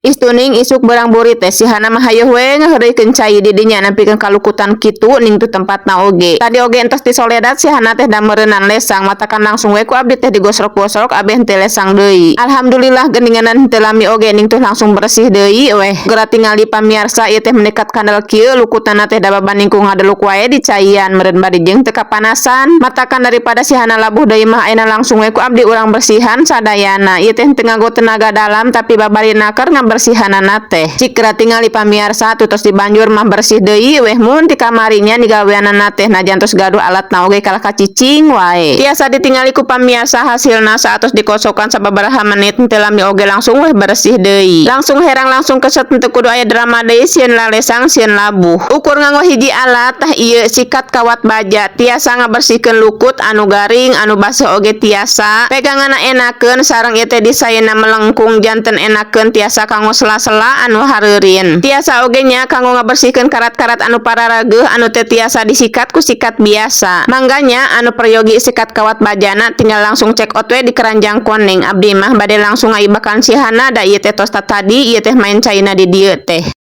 Istuning isuk beurang burit teh si Hana mah hayoh we ngaheureuikeun cai di dinya nepikeun kalukutan kitu ning tuh tempatna oge. Tadi oge entos disoledat si Hana teh da meureunan lesang, matakan langsung we ku abdi teh digosrok-gosrok abeh henteu lesang deui. Alhamdulillah, geuninganan henteu lami oge ning tuh langsung bersih deui weh. Geura tingali, pamiarsa, ieu teh mendekat kandel kieu lukutana teh da babanding ku ngadeluk wae di caian meureun bari jeung teu kapanasan. Matakan daripada si Hana labuh deui mah, ayeuna langsung we ku abdi urang bersihan sadayana. Ieu teh teu nganggo tenaga dalam, tapi babari naker ngabersihanana teh. Cik, geura tingali, pamiarsa, tutos dibanjur mah bersih deui weh. Mun ti kamarinya digaweanana teh najan tos gaduh alatna oge kalah kacicing wae. Tiasa ditingali ku pamiarsa hasilna saatos dikosokan sababaraha menit, henteu lami oge langsung weh bersih deui. Langsung herang, langsung keset, henteu kudu aya drama deui sieun lalesang, sieun labuh. Ukur nganggo hiji alat tah ieu sikat kawat baja tiasa ngabersihkeun lukut anu garing, anu baseuh oge tiasa. Peganganna enakeun sareng ieu teh desainna melengkung, janten enakeun, tiasa kanggo sela-sela anu hareurin. Tiasa oge nya kanggo ngabersihkeun karat-karat anu pararageuh anu teu tiasa disikat ku sikat biasa. Mangganya anu peryogi sikat kawat bajana, tinggal langsung check out we di keranjang kuning. Abdi mah bade langsung ngaibakan si Hana, da ieu teh tos tadi ieu teh main caina di dieu teh.